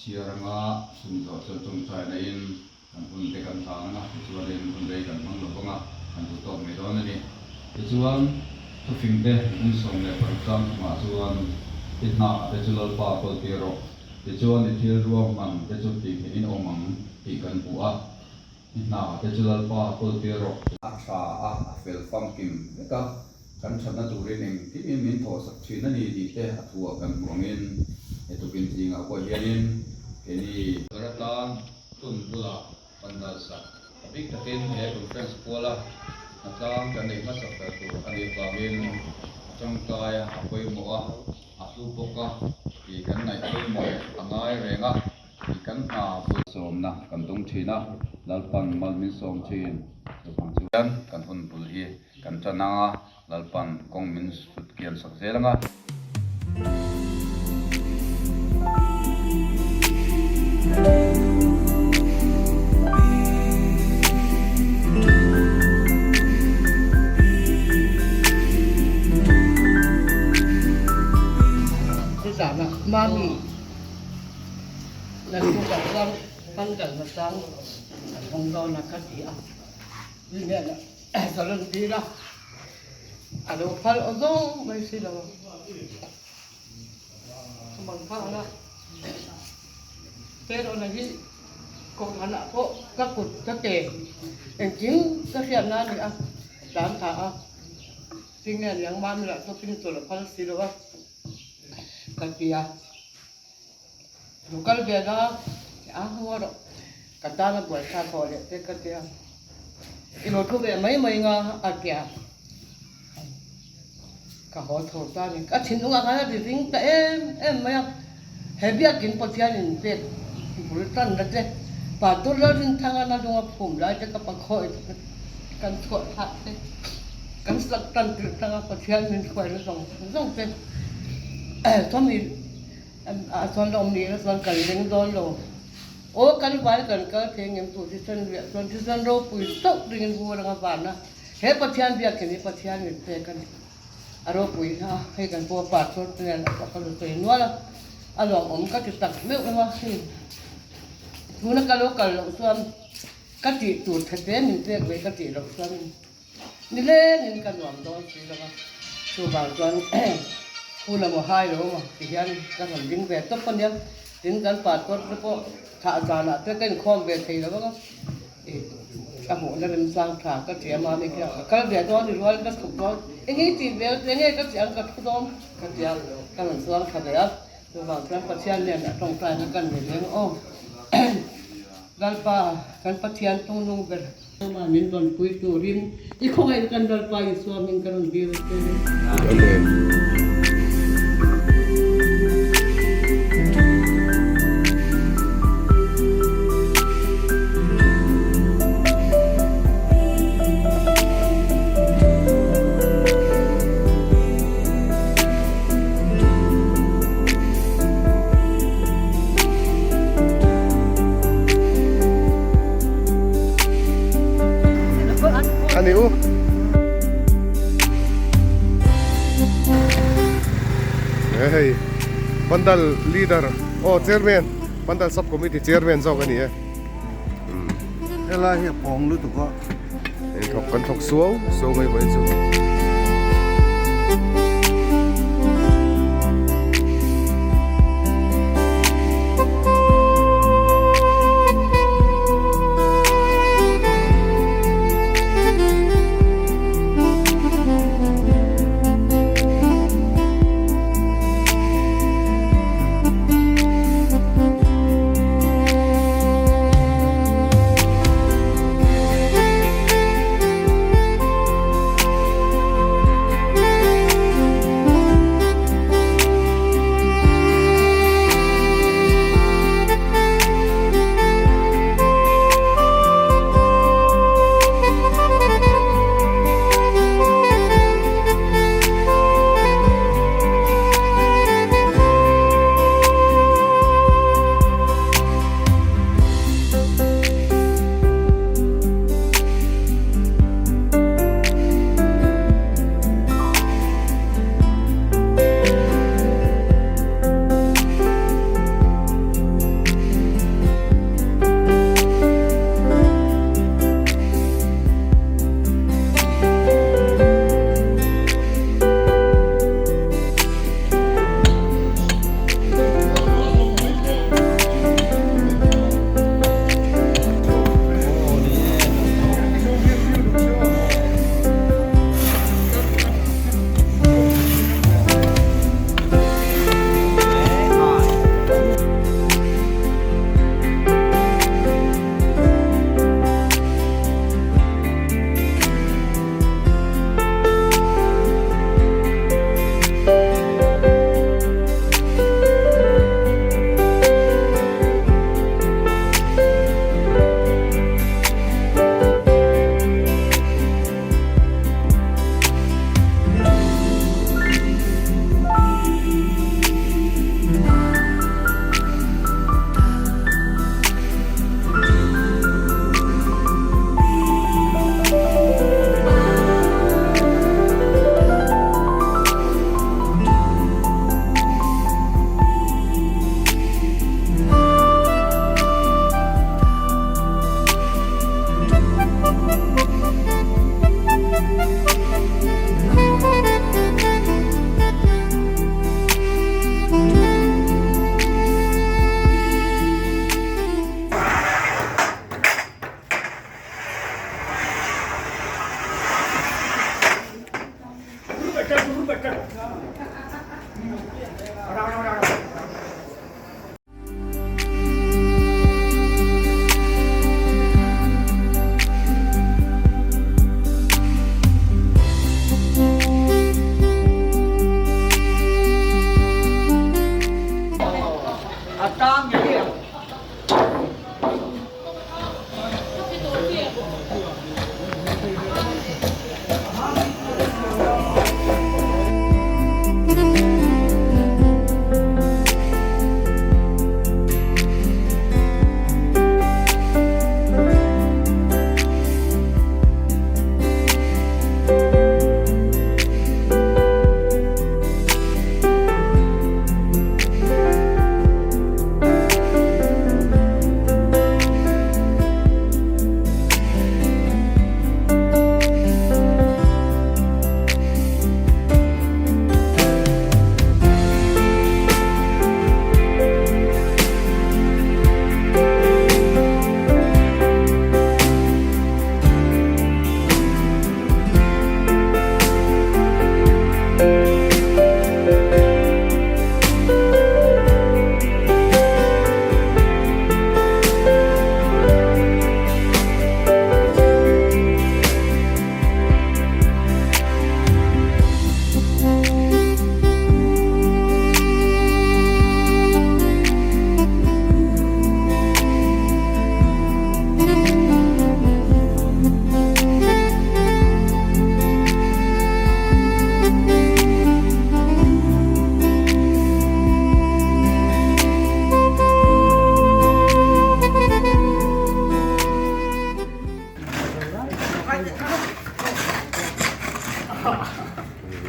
chhiar anga chumi zawh chuan tawngtaina in kan hun te kan hlan anga tichuanin hun rei kan hmang lo vang a, kan duh tawk mai dawn a ni. Tichuan thufing te 16 chang chungah chuan i hnah te chu Lalpa kawl tir rawh, tichuan i thil ruahman te chu tihnghehin awm ang tih kan hmu a. I hna te chu Lalpa kawl tir rawh. A tha a, a fel famkim vek a, kan thatna turin engtimin min thawhsak thin a ni tih te a thu ah kan hmu angin he tukin zingah pawh hianin keini. Ber atan hun bulah pandal sak a bik takin he conference kuala hnatlang kan nei hmasak ber tur a nih avangin a tangkai a, a pawimawh a, a hlu bawk a tih kan ngaih pawimawh a ngai reng a. I kan hna bul sawmna kan dawng thin a, Lalpan mal min sawm thin. Chuvang chuan kan hun bul hi kan tan ang a, Lalpan kawng min sut kian sak zel ang a. Nizanah Mami. Naktukah chuan pandal na chang an hawng dawn a ka ti a, mi hnenah ka rawn dil a, a lo phal aw zawng mai si lo a, ka mang nghal a, Perawna hi kohhranah pawh ka kut ka ke engkim ka hriatna a ni a, tlan tha a, tinge niang Mamila chu pin chawlh a phal si lo a ka ti a. Lo kal ve la, a haw rawh. Ka tan a buai thlak haw leh te ka tia. I lo thu ve mai mai nga a tia. Ka haw tho ta ni. Ka thinlungah khan a ri ring ta em em mai a. He biakin Pathian in pek bul tan na te, Pastor Lalrinthanga na lunga phum lai te ka pakhawi kan chhuah thlak te, kan sak tan tirh tanga Pathian min hruai na zawng zawng te chawmi Ah chuan la awm ni ila chuan kan ring dawn lo. Aw kan vai kan kal thei ngem tur thisen riah chuan thisen ropui chauh ringin vur anga van a. He Pathian biakhin hi Pathian min pek a ni. A ropui a, hei kan pawh pastor te nen a ka lu sawi nual a, a lawmawm ka ti tak meuh meuh a hei. Tuna ka lo kal loh chuan ka tih tur thete min pek ve ka tih loh chuan Nilengin ka nuam dawn si lo va, chuvang chuan phun a maw hai lo maw ti hian ka rawn ding ve tawp a nia. Tin, kan pastor te pawh thah zanah te ka inkhawm ve thei lo vang a, ih ka hmuhna remchang tha ka ti a mami khian ka kal ve dawn i rual ka chhuk dawn, eng nge i tih ve eng nge ka tih ang ka thu dawn ka ti a, ka rawn chuang tha ve a, chuvang chuan Pathian nen a tawngtaina ka nei reng aw. Lalpa kan Pathian tungnung ber. Amah min rawn pui turin i khawngaih kan Lalpa Isua hming ka rawn dil che. Amen. Ani u. Hei Pandal leader oh chairman Pandal sub committee chairman zawk ani e. Helai hi a pawng lutuk a. Eng thawk kan thawk suau suau mai mai chu.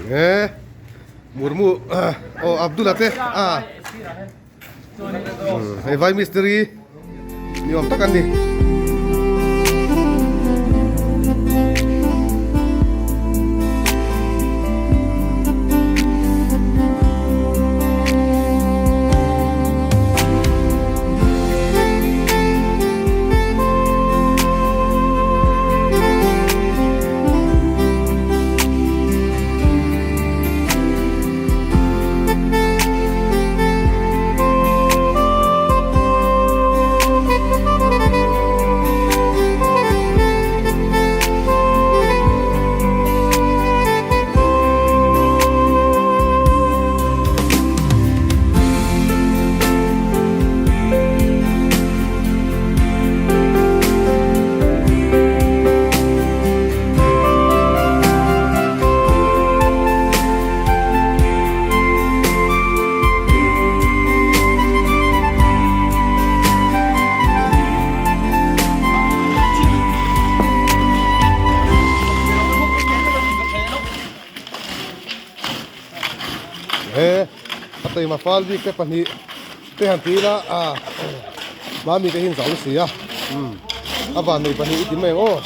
He Murmu aw Abdul-a te a hei vai mistiri ni awm tak an ni. He a taima fal bik te pahnih te han ti ila a mami te hi an zau si a a van nei pahnih i ti mai ang aw.